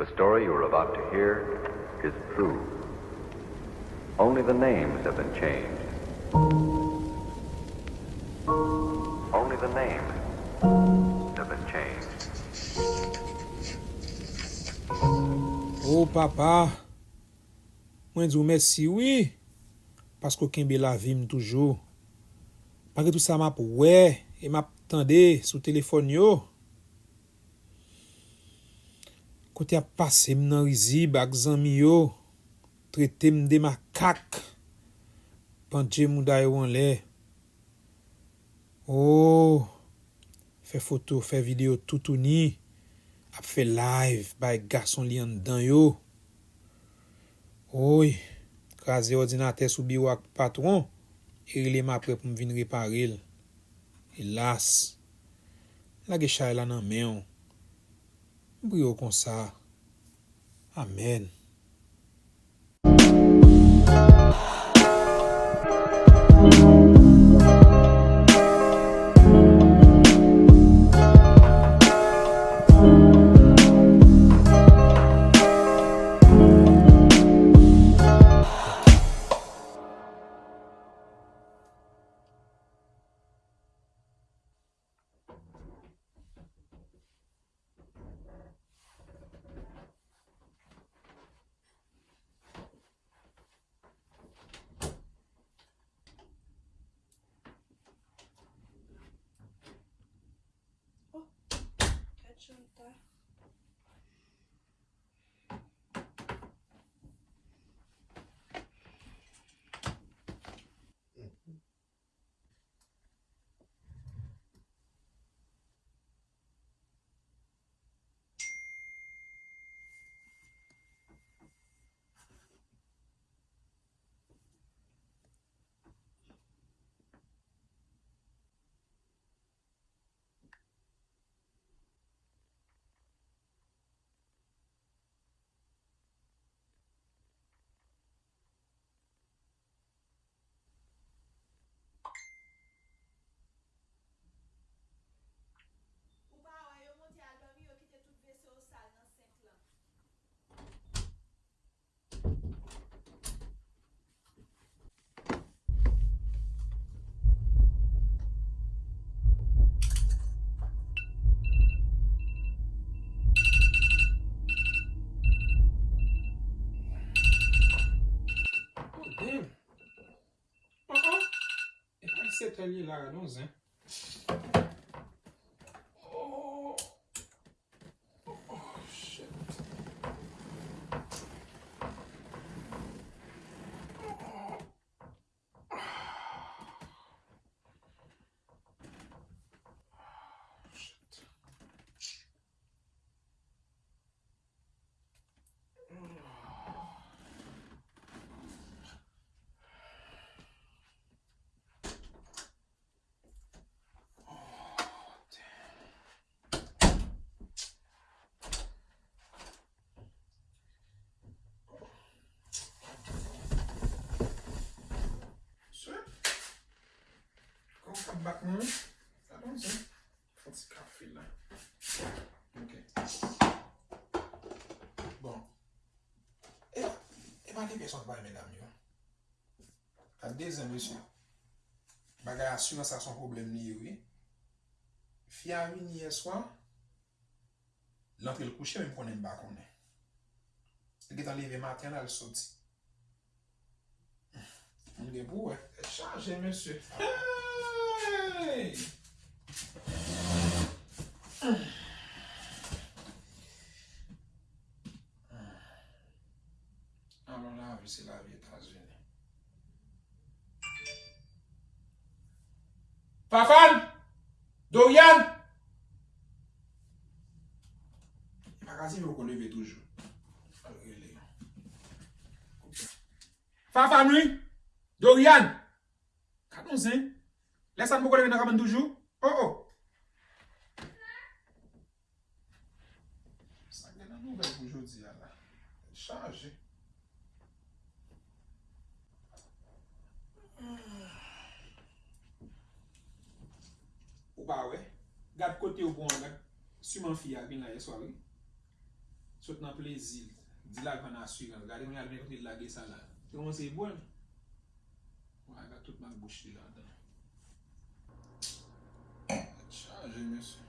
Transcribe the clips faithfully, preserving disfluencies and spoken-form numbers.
The story you're about to hear is true. Only the names have been changed. Only the names have been changed. O papa, mwen di w mèsi wi, paske w kenbe lavi m toujou. Malgre tout sa m ap wè e m ap tande sou telefòn yo, kote y ap pase m nan rizib ak zanmi yo, trete m de makak, pandje mouda yo anlè. O, fè foto, fè videyo toutouni, ap fè live bay gason li anndan yo. Woy, kraze òdinatè sou biwo ak patwon e rele m apre pou m vin repare l. Elas, lage chay la nan men w. M priye w konsa. Amèn. Ou pa wè yo monte al dòmi, yo kite tout vese yo sal nan senk lan. Oh, damn. Oh, oh. E pa sèt è li la, non, zen. Oh. Oh, shit. Sir? Kòman w ap bat mwen? Sa konn sa. Fon ti kafe la. Ok. Bon. E, e pa gen pyès mwen pa renmen dam yo. Gad de zen, mesye. Bagay asirans la se yon pwoblèm li ye, wi. Fi a vini yè swa, l antre l kouche, men m konnen m pa konnen. Li gentan leve maten an, l al soti. M gen pou wè. Tèt chaje, mesye. Hey! Alò, lavi, se lavi Etazini. Fafan! Dorian! E pa ka di poko leve toujou. Al rele yo. Fafan, wi! Dorian! Gad yon zen. Lè sa n poko leve nan kabann toujou? Oh, oh! Sa gen nan nouvèl pou jodi a la? Tèt chaje. Ou pa wè? Gad kote yo pran, gad siman fi a vin la yè swa, wi. Sot nan plezi, di l al vann asirans. Gade kounye a l vin kote l lage sa la. Li kòmanse bwè l. Mwen gade tout mak bouch li ladan. Tèt chaje, mesye.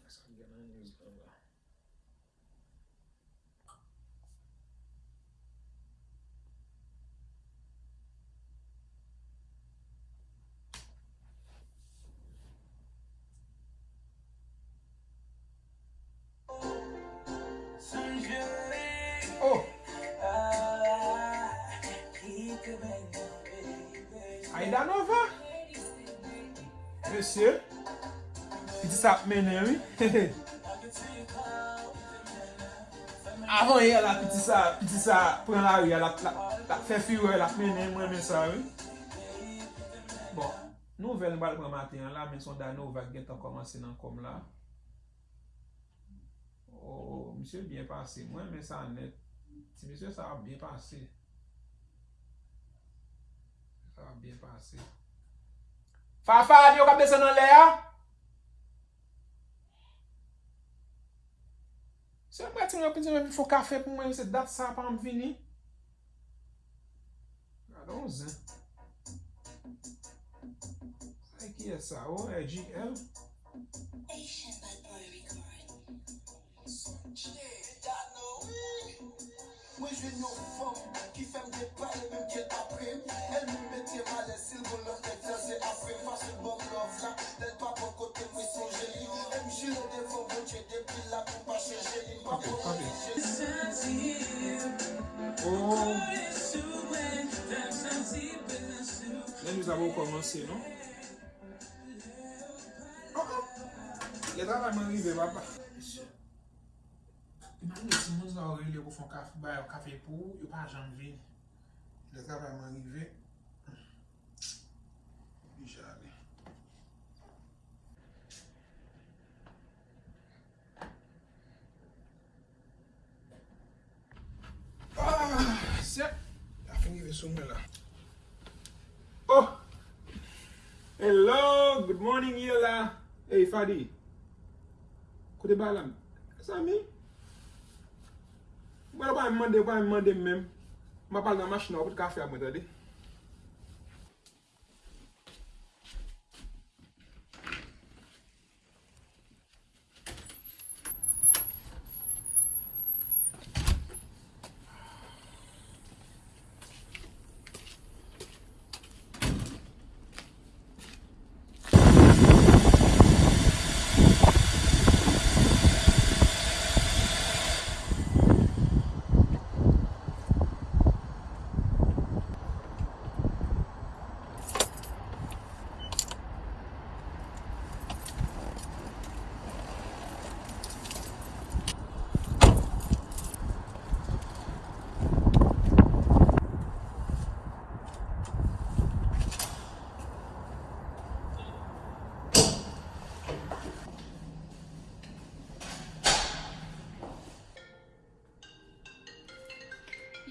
Sa k gen nan news lan la? Oh! Aida Nova? Mesye, piti sa ap mennen, wi. Avan yè la, piti sa, piti sa pran lari a, l ap, l ap, l ap fè firè, l ap mennen, mwen renmen sa, wi. Bon, nouvèl nou pral pran maten an la, men se yon Danova ki gentan kòmanse nan kò m la. Oh, misye byen pase. Mwen renmen sa nèt. Ti mesye sa ap byen pase. Sa ap byen pase. Fafa, di yo k ap desann anlè a. Se mwen ti mwen piti mwen fè kafe pou mwen, se dat sa pa m vini. Gade yon zen. Sa kiyès sa? Oh, G L. Asian Bad Boy Record. Mwen jwenn yon fanm ki fè m depale menm ke l pa pre m. Èl menm mete m alèz, si l gon lòt nèg danse apre m. Fasil ban m love la, lè l pa bò kote m, wi sonje li. E m jire devan Bondye depi l la pou pa chanje li, m pa pwoteje li. Oh. Lè nou sa poko kòmanse, non? Oh, oh. Lè travay mwen rive, papa. Imajine timoun sa yo rele yo pou fè yon kafe, ba yo kafe pou ou, yo pa janm vini. Lè travay mwen rive, oblije ale. Ah, sèt. Sa fin rive sou mwen la. Oh! Hello, good morning, Yela. Hey, Fadi. Kote bagay la? Mezanmi. Mwen, ou pa mande, ou pa mande m menm. M ap al nan machin nan, ou pot kafe a mwen, tande.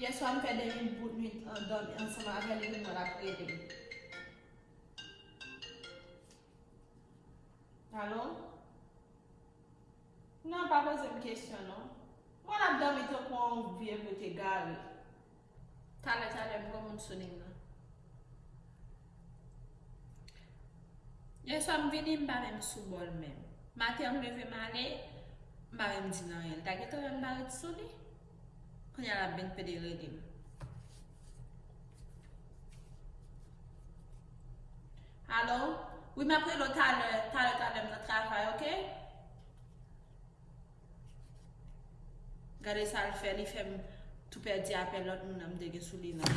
Yèswa, m fè de bout nwit an dòmi ansanm avè l, epi mwen l ap rele m. Alo? Non, pa poze m kesyon, non. Mwen l ap dòmi tankou yon vye bout egare. Talè, talè, m pran moun sou liy nan. Yèswa m vini, m pa menm sou bòl menm. Maten an m leve m ale, m pa menm di l anyen. L ta gentan wè m pa ret sou li. Kounye a l ap vin pede rele m. Alo? Wi, m ap rele w talè, talè, talè, m nan travay, oke? Gade sa l fè, li fè m tou pèdi apèl lòt moun nan m te gen sou li nan.